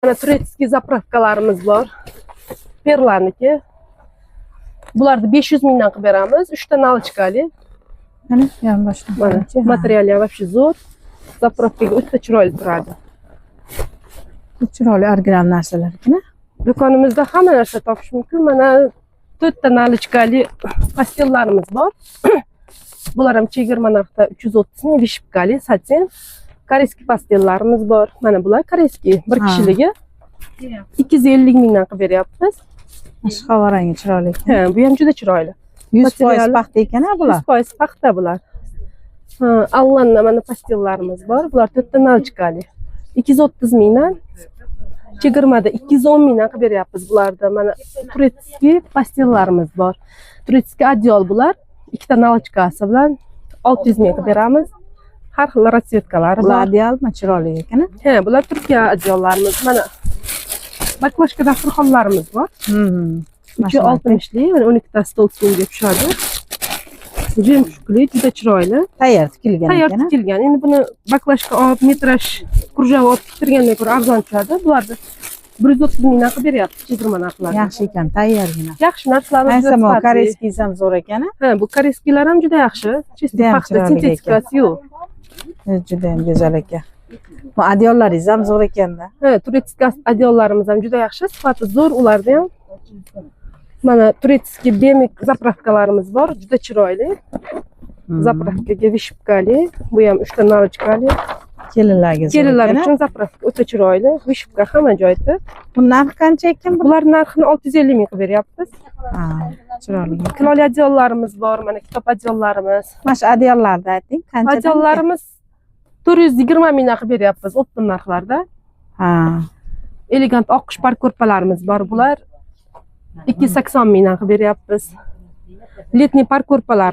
Mana турецкий заправка larimiz bor. Perlaniki. Bularni 500 mingdan qilib beramiz. 3 ta наличка li. Mana yonboshdan. Mana materiali ham вообще zo'r. Заправка ga o'ta chiroyli turadi. Chiroyli, original narsalar ekan. Do'konimizda hamma narsa topish mumkin. Mana to'rtta наличка li постель larimiz bor. Bular ham chegirma narxda 330 ming, вышивка li, satin. Корейский постель larimiz bor. Mana bular корейский, bir kishligi 250 mingdan qilib beryapmiz. Shu havo rangi chiroyli ekan. Ha, bu ham juda chiroyli. 100% Materiali- paxta ekan a bular. 100% paxta bular. Ha, Allanna mana постель larimiz bor. Bular to'rtta наличка li. 230 mingdan, chegirmada 210 mingdan qilib beryapmiz bularda. Mana турецкий постель larimiz bor. Турецкий одеял bular. Ikkita наличка si bilan 600 ming qilib beramiz. Har xil расцветка lari Bular bor. одеял mi, chiroyli ekan a? Ha, bular Turkiya одеял larimiz. Mana баклажка dasturxonlarimiz bor. 360lik, mana 12 ta stol stulga tushadi. Жемчуг li, juda chiroyli. Tayyor tikilgan Tayyor ekan a? Tikilgan. Endi buni баклажка olib, metraj кружева olib tiktirgandan ko'ra arzon tushadi. Bularni 130 mingdan qilib beryapti chegirma narxlarda. Yaxshi ekan, tayyorgina. Yaxshi, narxlarimiz juda Aytsam, sifatli. Корейский ham zo'r ekan a? Ha, bu корейский lar ham juda yaxshi. Чисто Judayam paxta, chiroyli sintetikasi yo'q. Juda ham go'zal ekan. Bu одеял laringiz ham zo'r ekanda. Ha, турецкий одеял larimiz ham juda yaxshi, sifati zo'r ularda ham. Mana турецкий bemik заправка larimiz bor, juda chiroyli. Заправка ga вышивка li, bu ham uchta наличка li. Kelinlarga zo'r Kelinlar ekan a? Uchun заправка o'ta chiroyli, вышивка hamma joyda. Bu narxi qancha ekan bu? Bular narxini 650 ming qilib beryapmiz. Ha, chiroyli. Kulol одеял larimiz bor, mana kitob одеял larimiz. Mana shu одеял larni ayting, qanchadan? Одеял larimiz 420 mingdan qilib beryapmiz оптом narxlarda. Elegant oqqush par ko'rpalarimiz bor. Bular 280 mingdan qilib beryapmiz. Летний par ko'rpalar.